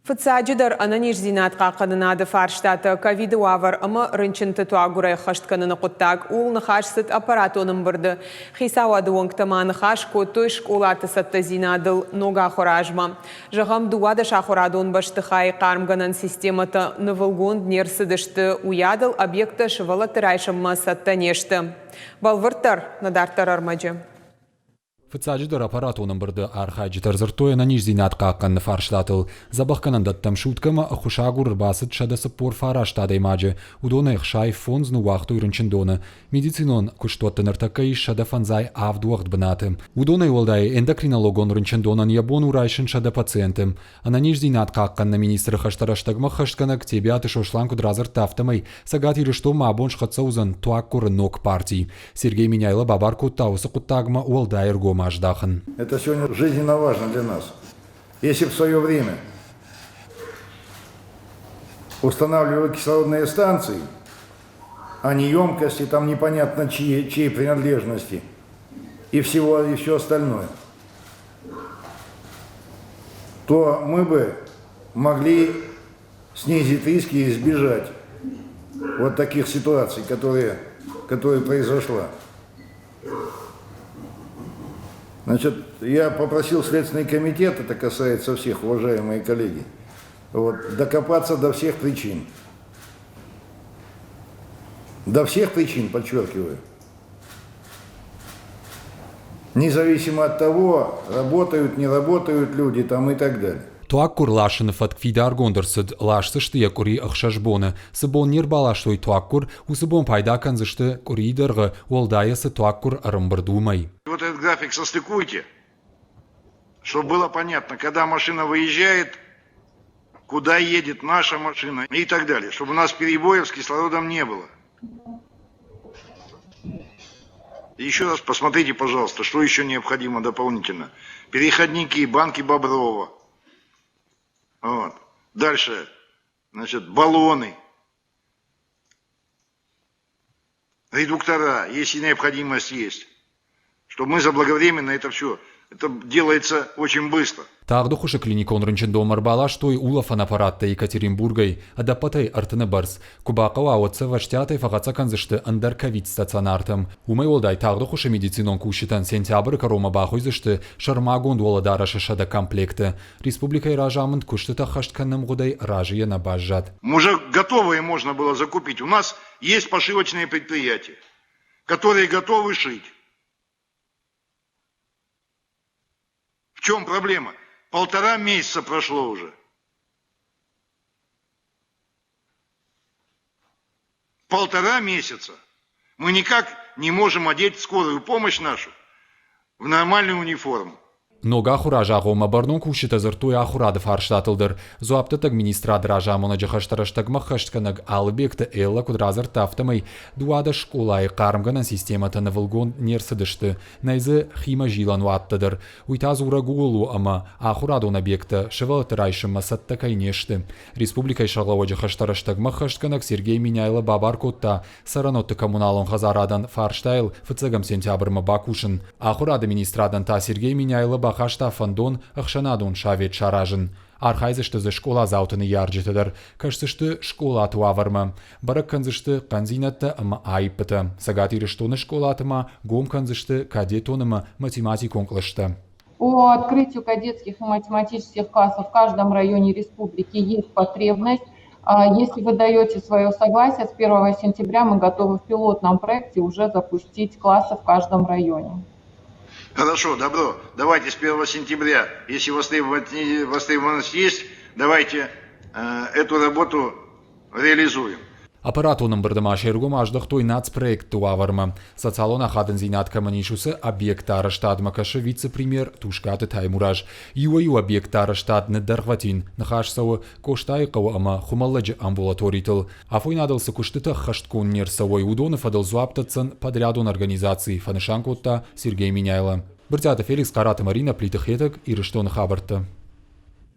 Фыццаджыдӕр, ӕнӕниздзинад хъахъхъӕнынады фарстатӕ, ковиды уавӕр ӕмӕ рынчынты туаггуырӕй ӕххӕст кӕныны хъуыддаг. Ууыл ныхас цыд аппаратон ӕмбырды. Хицауады уӕнгтӕ ма ныхас кодтой скъолаты цӕттӕдзинадыл ног ахуыры азмӕ. Зӕгъӕм, 12 ахуырадон бӕстыхайы хъармгӕнӕн системӕтӕ нывылгонд не рцыдысты, уыйадыл объекттӕ сывӕллӕтты райсынмӕ цӕттӕ не сты. Бӕлвырддӕр, нӕ дарддӕр ӕрмӕджы. Фыццаджыдӕр аппаратон ӕмбырды архайджытӕ ӕрдзырдтой ӕнӕниздзинад хъахъхъӕныны фарстатыл. Дзӕбӕхгӕнӕндӕттӕм суткӕмӕ ӕххуысагур ӕрбацыд 149 адӕймаджы, уыдонӕй 65 ныууагътой рынчындоны. Медицинон куыстуӕтты ныртӕккӕ ис 157 уӕгъд бынаты. Уыдонӕй уӕлдай эндокринологон рынчындонӕн йӕ бон у райсын 100 пациенты. Ӕнӕниздзинад хъахъхъӕныны министры хӕстӕ рӕстӕгмӕ ӕххӕстгӕнӕг Тебиаты Сослан куыд радзырдта, афтӕмӕй Цӕгат Ирыстонмӕ абон схӕццӕ уыдзӕн туаггуыры ног парти. Сергей Меняйло бабар кодта уыцы хъуыддагмӕ уӕлдай ӕргом аздахын. Это сегодня жизненно важно для нас. Если в свое время устанавливали кислородные станции, а не емкости там непонятно чьи, чьей принадлежности и всего и все остальное, то мы бы могли снизить риски и избежать вот таких ситуаций, которые, которые произошла. Значит, я попросил Следственный комитет, это касается всех, уважаемые коллеги, вот, докопаться до всех причин. До всех причин, подчеркиваю. Независимо от того, работают, не работают люди там и так далее. Туаггуыр ласыны фӕтк фидаргонд ӕрцыд, ласдзысты йӕ къуыри ӕхсӕз боны. Цы бон не рбаластой туаггуыр, уыцы бон пайда кӕндзысты къуырийы дӕргъы, уӕлдайӕ цы туаггуыр ӕрӕмбырд, уымӕй. Вот этот график состыкуйте, чтобы было понятно, когда машина выезжает, куда едет наша машина и так далее, чтобы у нас перебоев с кислородом не было. Еще раз посмотрите, пожалуйста, что еще необходимо дополнительно. Переходники, банки Боброва. Вот. Дальше, значит, баллоны, редуктора, если необходимость есть. Чтобы мы заблаговременно это все, это делается очень быстро. Тагъд ӕххуысы клиникон рынчындонмӕ ӕрбаластой улӕфӕн аппараттӕ Екатеринбургӕй, ӕдӕппӕтӕй ӕртыны бӕрц. Куы бахъӕуа, уӕд сӕ ӕвӕстиатӕй фӕхӕццӕ кӕндзысты ӕндӕр ковид-стационартӕм. Уымӕй уӕлдай тагъд ӕххуысы медицинон кусджытӕн сентябры кӕронмӕ бахуыйдзысты сӕрмагонд уӕлӕдарӕсы 100 комплекты. Республикӕйы разамынд куыстытӕ ӕххӕст кӕныны ӕмгъуыдӕй разыйӕ нӕ баззад. Уже готовые можно было закупить. У нас есть пошивочные предприятия, которые готовы шить. В чем проблема? Полтора месяца прошло уже. Полтора месяца. Мы никак не можем одеть скорую помощь нашу в нормальную униформу. Ног ахуыр азы агъоммӕ бӕрнон кусджытӕ дзырдтой ахуырады фарстатыл дӕр. Дзуапдӕттӕг министрады разамонӕджы хӕстӕ рӕстӕгмӕ ӕххӕстгӕнӕг Алыбегты Эллӕ куыд радзырдта, афтӕмӕй 12 скъолайы хъармгӕнӕн системӕтӕ нывылгонд не рцыдысты, нӕй дзы химӕ зилӕн уаттӕ дӕр. Уый та дзурӕг ууыл у, ӕмӕ ахуырадон объекттӕ сывӕллӕтты райсынмӕ цӕттӕ кӕй не сты. Республикӕйы сӕргълӕууӕджы хӕстӕ рӕстӕгмӕ ӕххӕстгӕнӕг Сергей Меняйло бабар кодта цӕрӕнуӕтты коммуналон хӕдзарадӕн фарстайыл фыццӕгӕм сентябрмӕ бакусын. Ахуырады министрадӕн та Сергей Меняйло бахаста фӕндон ӕхсӕнадон совет саразын. Архайдзысты дзы скъоладзауты ныййарджытӕ дӕр, кӕсдзысты скъолаты уавӕрмӕ, бӕрӕг кӕндзысты хъӕндзинӕдтӕ ӕмӕ аиппытӕ. Цӕгат Ирыстоны скъолаты ма гом кӕндзысты кадетон ӕмӕ математикон кълӕстӕ. По открытию кадетских и математических классов в каждом районе республики есть потребность. Если вы даете свое согласие, с 1 сентября мы готовы в пилотном проекте уже запустить классы в каждом районе. Хорошо, добро. Давайте с 1 сентября, если востребованность есть, давайте эту работу реализуем. Аппаратон ӕмбырды ма се ргом аздӕхтой нацпроектты уавӕрмӕ. Социалон ахадындзинад кӕмӕн ис, уыцы объектты арӕзтадмӕ кӕсы вице-премьер Тускъаты Таймураз. Иуӕй-иу объектты арӕзтад ныддӕргъвӕтин, ныхас цӕуы Къостайыхъӕуы ӕмӕ Хуымӕллӕджы амбулаторитыл. Афойнадыл цы куыстытӕ ӕххӕстгонд не рцӕуой, уыдоны фӕдыл дзуапп дӕтдзӕн подрядон организаци, фӕнысан кодта Сергей Меняйло. Брытъиаты Феликс, Хъараты Маринӕ, Плиты Хетӕг, Ирыстоны хабӕрттӕ.